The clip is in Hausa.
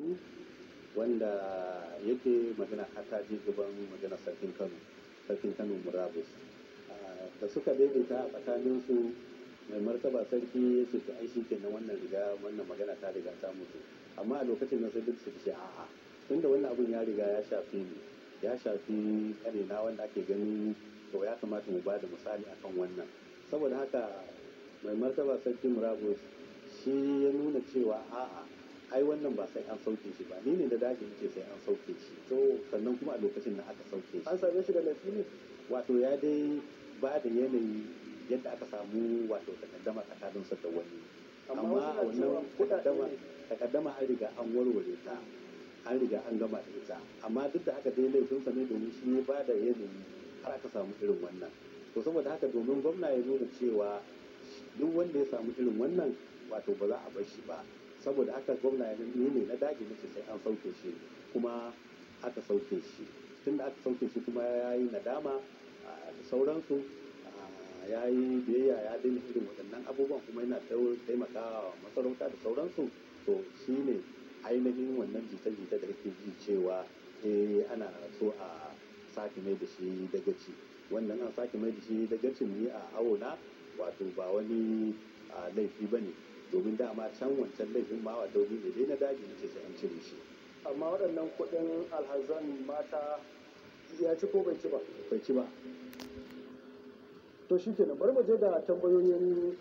wani wanda yake magana har ta je gaban magana sarkin Kano, sarkin Kano murabus. Da suka daidaita a tsakaninsu, mai martaba sarki ya ce to ai shikenan, wannan riga wannan magana ta riga ta mutu. Amma a lokacin nan sai duk su ce a'a, tunda wannan abun ya riga ya shafe ni, ya shafi ƙanina wanda ake ganin, to ya kamata mu ba da misali akan wannan. Saboda haka mai martaba sarki murabus shi ya nuna cewa a'a, ai wannan ba sai an sauke shi ba, ni ne da dage ce sai an sauke shi. To sannan kuma a lokacin da aka sauke shi, an same shi da laifi ne? Wato ya dai ba da yanayi yadda aka samu wato takaddama tsakaninsa da wani. Amma a wannan takaddama an riga an warware ta, an riga an gama da ita. Amma duk da haka dai laifinsa ne, domin shi ya ba da yanayi har aka samu irin wannan. To saboda haka, domin gwamna ya nuna cewa duk wanda ya samu irin wannan, wato ba za a bar shi ba. Saboda haka gwamna ya ne na dage nace sai an sauke shi, kuma aka sauke shi. Tunda aka sauke shi kuma ya yi nadama da sauransu, ya yi biyayya, ya daina irin waɗannan abubuwan, kuma yana taimakawa masarauta da sauransu. To shi ne ainihin wannan jita-jita da kake ji cewa eh, ana so a sake mai da shi dagaci. Wannan an sake mai da shi dagacin ne a awona, wato ba wani laifi ba ne, domin dama can wancan laifin ma wato ni ne dai na daji nace sai an cire shi. Amma waɗannan kuɗin alhazan mata ya ci ko bai ci ba? Bai ci ba. To shi kenan, bari mu je ga tambayoyin.